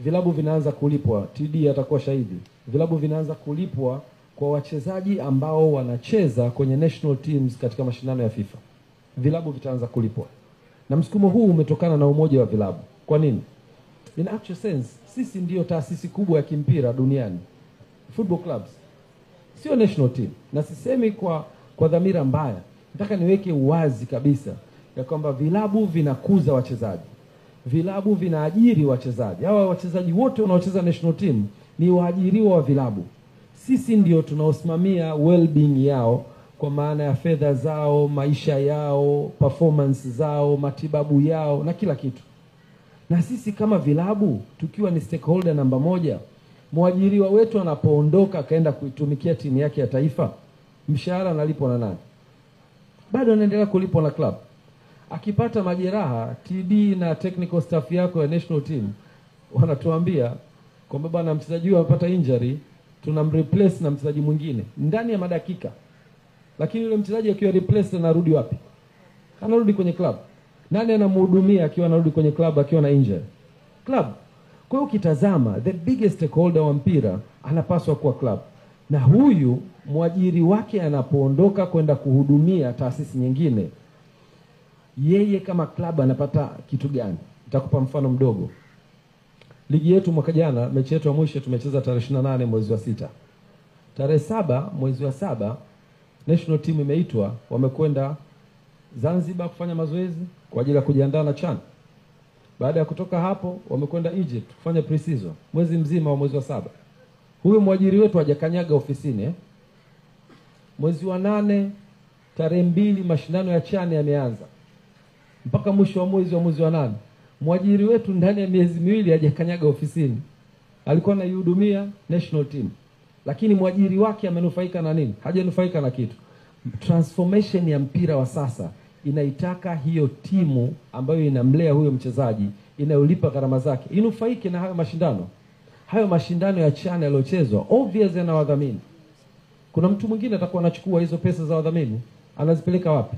Vilabu vinaanza kulipwa, TD atakuwa shahidi. Vilabu vinaanza kulipwa kwa wachezaji ambao wanacheza kwenye national teams katika mashindano ya FIFA. Vilabu vitaanza kulipwa. Na msukumo huu umetokana na umoja wa vilabu. Kwa nini? In actual sense, sisi ndiyo taasisi kubwa ya kimpira duniani. Football clubs. Sio national team. Na sisemi kwa dhamira mbaya. Nataka niweke uwazi kabisa ya kwamba vilabu vinakuza wachezaji. Vilabu vinaajiri wachezaji. Hawa wachezaji wote wanaocheza national team ni waajiriwa wa vilabu. Sisi ndio tunaosimamia well-being yao, kwa maana ya fedha zao, maisha yao, performance zao, matibabu yao na kila kitu. Na sisi kama vilabu tukiwa ni stakeholder namba moja, mwajiriwa wetu anapoondoka akaenda kuitumikia timu yake ya taifa, mshahara analipwa na nani? Bado anaendelea kulipwa na club. Akipata majeraha, TD na technical staff yako ya national team wanatuambia kwamba bwana, mchezaji huyu amepata injury, tunamreplace na mchezaji mwingine ndani ya madakika. Lakini yule mchezaji akiwa replace anarudi wapi? Anarudi kwenye club. Nani anamhudumia akiwa anarudi kwenye club akiwa na injury? Club. Kwa hiyo ukitazama the biggest stakeholder wa mpira anapaswa kuwa club. Na huyu mwajiri wake anapoondoka kwenda kuhudumia taasisi nyingine, yeye kama club anapata kitu gani? Nitakupa mfano mdogo. Ligi yetu mwaka jana, mechi yetu ya mwisho tumecheza tarehe 28 mwezi wa 6. Tarehe 7 mwezi wa 7 national team imeitwa, wamekwenda Zanzibar kufanya mazoezi kwa ajili ya kujiandaa na CHAN. Baada ya kutoka hapo wamekwenda Egypt kufanya pre-season mwezi mzima wa mwezi wa 7. Huyu mwajiri wetu hajakanyaga ofisini. Mwezi wa 8 tarehe 2 mashindano ya CHAN yameanza. Mpaka mwisho wa mwezi wa 8. Mwajiri wetu ndani ya miezi miwili hajakanyaga ofisini. Alikuwa anaihudumia national team. Lakini mwajiri wake amenufaika na nini? Hajanufaika na kitu. Transformation ya mpira wa sasa inaitaka hiyo timu ambayo inamlea huyo mchezaji, inayolipa gharama zake, inufaike na hayo mashindano. Hayo mashindano ya CHAN yaliyochezwa obviously yanawadhamini. Kuna mtu mwingine atakuwa anachukua hizo pesa za wadhamini, anazipeleka wapi?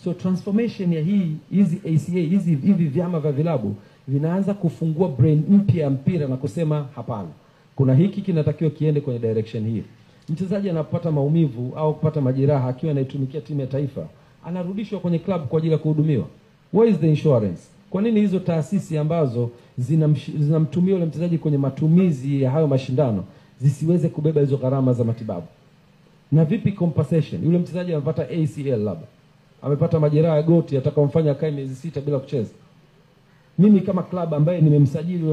So transformation ya hizi ACA, hivi vyama vya vilabu vinaanza kufungua brain mpya ya mpira na kusema hapana, kuna hiki kinatakiwa kiende kwenye direction hii. Mchezaji anapata maumivu au kupata majeraha akiwa anaitumikia timu ya taifa, anarudishwa kwenye club kwa ajili ya kuhudumiwa. Where is the insurance? Kwa nini hizo taasisi ambazo zinamtumia yule mchezaji kwenye matumizi ya hayo mashindano zisiweze kubeba hizo gharama za matibabu? Na vipi compensation? Yule mchezaji amepata ACL labda, amepata majeraha ya goti atakayomfanya akae miezi 6 bila kucheza. Mimi kama club ambaye nimemsajili yule